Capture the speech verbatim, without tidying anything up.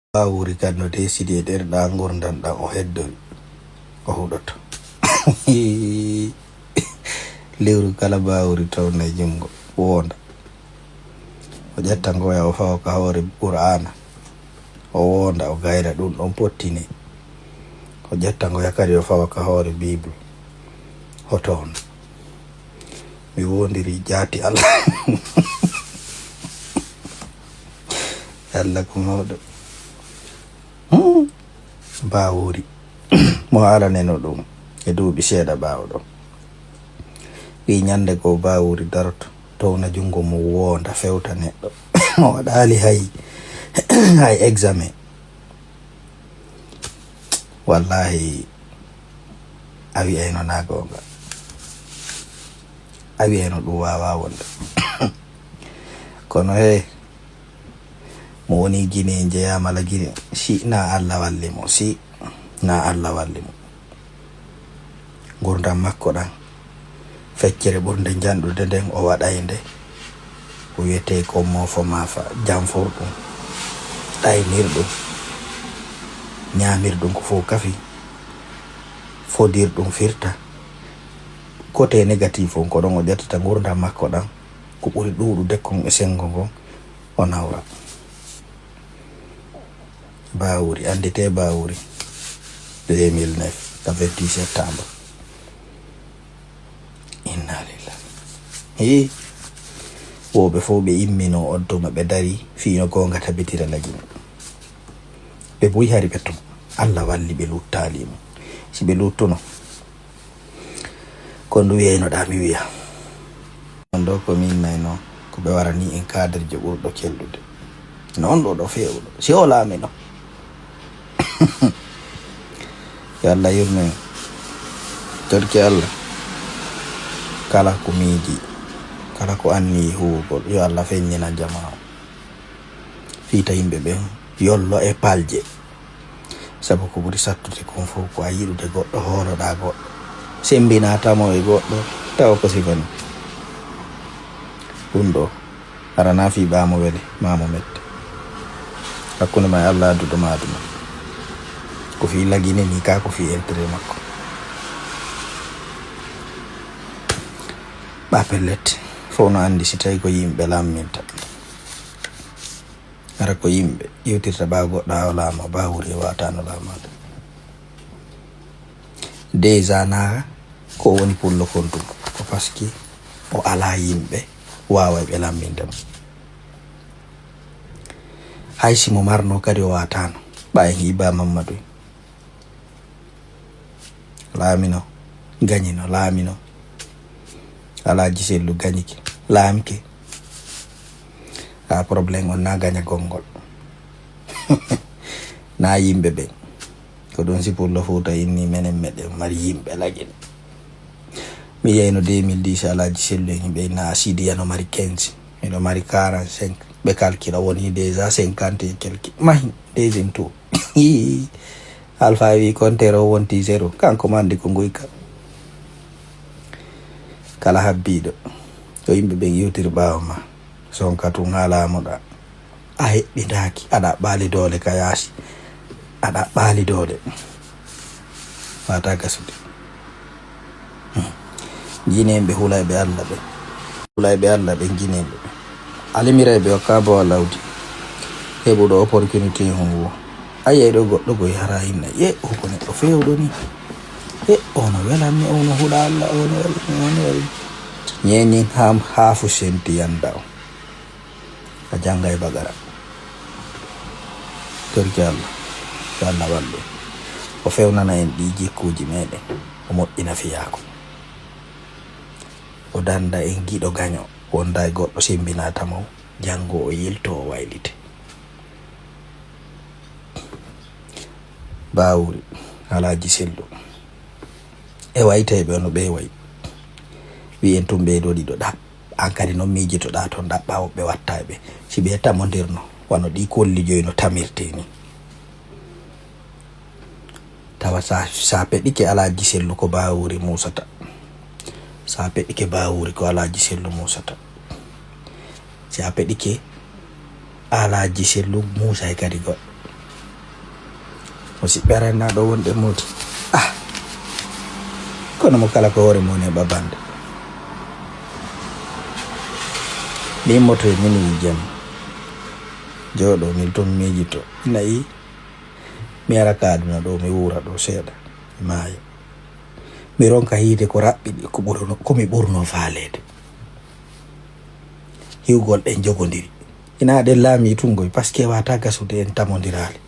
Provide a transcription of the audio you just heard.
Bawuri kadi no desidi e ɗerɗa ngurndan ɗan o heddowi, o huɗoto. Lewru kala Bawuri tawna e junngo, woonda. O ƴetta ngoya o fawa ka hoore Qur'aana. O woonda, o gayra ɗun ɗon pottini. O ƴetta ngoya kadi o fawa ka hoore Bible. Hoto on. Mi woondiri jaati Allah. Allah ko mawɗo. Hmm. Bawuri. Mo alaneno ɗum e duuɓi seeɗa ɓaawo ɗon. Wi ñande goo Bawuri daroto, towna junngo mum woonda fewta neɗɗo. Mo waɗaali hay, hay examen. Wallahi, a wi'ayno na goonga. A wi'ayno ɗum waawaa wonde. Kono he, mo woni Gine jeyaama la Gine, si na Allah walli mo, si na Allah walli mo. Ngurndan makko ɗan, feccere ɓurnde njanɗude nden o waɗay nde, ko wiyetee ko moofo maafa, janfurɗum, ɗaynirɗum, ñaamirɗum ko fow kafi, fodirɗum firta. Côté négatif on, ko ɗon o ƴettata ngurndan makko ɗan, ko ɓuri ɗuuɗude kon e senngo ngon, o nawra. Bawuri, annditee Bawuri. Deux mille neuf, ka vingt-huit septembre. Inna lillahi. Hii. Woɓɓe fow ɓe imminoo on tuma, ɓe darii fii no goonga tabitira la Gine. Ɓe buy hari ɓe tuma. Allah walli ɓe luttaali mo. Si ɓe luttuno, ko ndu wiyaynoɗaa mi wiya. On ɗoo ko min nayno, ko ɓe warani en kaadirjo ɓurɗo kelɗude. Noon ɗoo ɗo feewɗo. Si o laamino. Yo Allah yurme en. Torki Allah. Kala ko miiji, kala ko anniyi huwugol, yo Allah feññinan jamaa o. Fiita yimɓe ɓen yollo e palje. Sabu ko ɓuri sattude kon fow ko a yiɗude goɗɗo, hooloɗaa goɗɗo, semmbinaa tamo e goɗɗo, tawa ko sifa ni. Ɗun ɗoo, aranaa fii ɓaa mo wele, maa mo mette. Hakkunde maa e Allah adduɗo maa aduna. Ko fii la Gine nii kaa ko fii intérêt makko. Ɓaa pellet, fow no anndi si tawi ko yimɓe laamminta. Hara ko yimɓe iwtirta ɓaawo goɗɗo haa o laama, Bawuri waataano laamaade. Déjà na ko woni pullo kon tun, ko parce que o alaa yimɓe waawayɓe lamminde mo. Hay si mo marnoo kadi o waataano, ɓaa en Iba Mammadu. Laamino, gañino, laamino. Alaaji Sellu gañike, laamike. A problème on na gañagol ngol. Na yimɓe ɓen. Ko ɗun si Pullo Fuuta inni menen meɗen mari yimɓe la Gine. Mi yeyno deux mille dix Alaaji Sellu en ɓe inna Asidiya no mari quinze. Miɗo mari quarante-cinq. Ɓe calcula woni déjà cinquante et quelques. Mahi, deuxième tour. Alpha wi compteur o wonti zéro. Kanko ma anndi ko nguyka. Kala habbiiɗo. Ko yimɓe ɓen iwtiri ɓaawo ma. Sonka tun haa laamoɗaa. A heɓɓindaaki. A ɗaɓɓaali doole ka yaasi. A ɗaɓɓaali doole. Fata gasude. Hmm. Jinenɓe hulayɓe Alla ɓen. Hulayɓe Alla ɓen, jinenɓe ɓen. Alimirayɓe o ka bo lawdi. Heɓuɗo opportunité on wo. A yiyay ɗo goɗɗo goy hara hinna. Ye, o ko neɗɗo fewɗo ni. Ye, ono welanmi, ono huɗa Alla, ono welanmi, ono welanmi. Ñeñin ham hafu senti yanda o. A jannga e bagara. Torki Alla, yo Alla wallu. O fewnana en ɗi jikkuuji meɗen, o moƴƴina fiyaaku. O dannda en giɗo gaño, wonda e goɗɗo sembinata mo, janngo o yilto o waylite. Bawuri, Alaaji Sellu. E waytayɓe no ɓe wayi. Wi'en tun ɓe ɗo ɗiɗo ɗa. An kadi non miijitoɗaa ton ɗaɓɓa woɓɓe watta e ɓe. Si ɓe tamondirno, wano ɗi kolli joyi no tamirte ni. Tawa sa, sa peɗike Alaaji Sellu ko Bawuri muusata. Sa peɗike Bawuri ko Alaaji Sellu muusata. Si a peɗike Alaaji Sellu muusay kadi goɗɗo. Musidɓe arannaɗo wonɗe moti. Ah, kono mo kala ko hoore mum e ɓabande. Mi immoto e minuit jam. Jooɗo mi ton miijito. Nayi. Mi ara ka aduna ɗo, mi wuura ɗo seeɗa. Mi maayo. Mi ronka yiide ko raɓɓiɗi, ko ɓurno, ko mi ɓurno faaleede. Hiwgol ɗen jogondiri. Ina ɗen laami tungoy, parce que wata gasude en tamondiraali.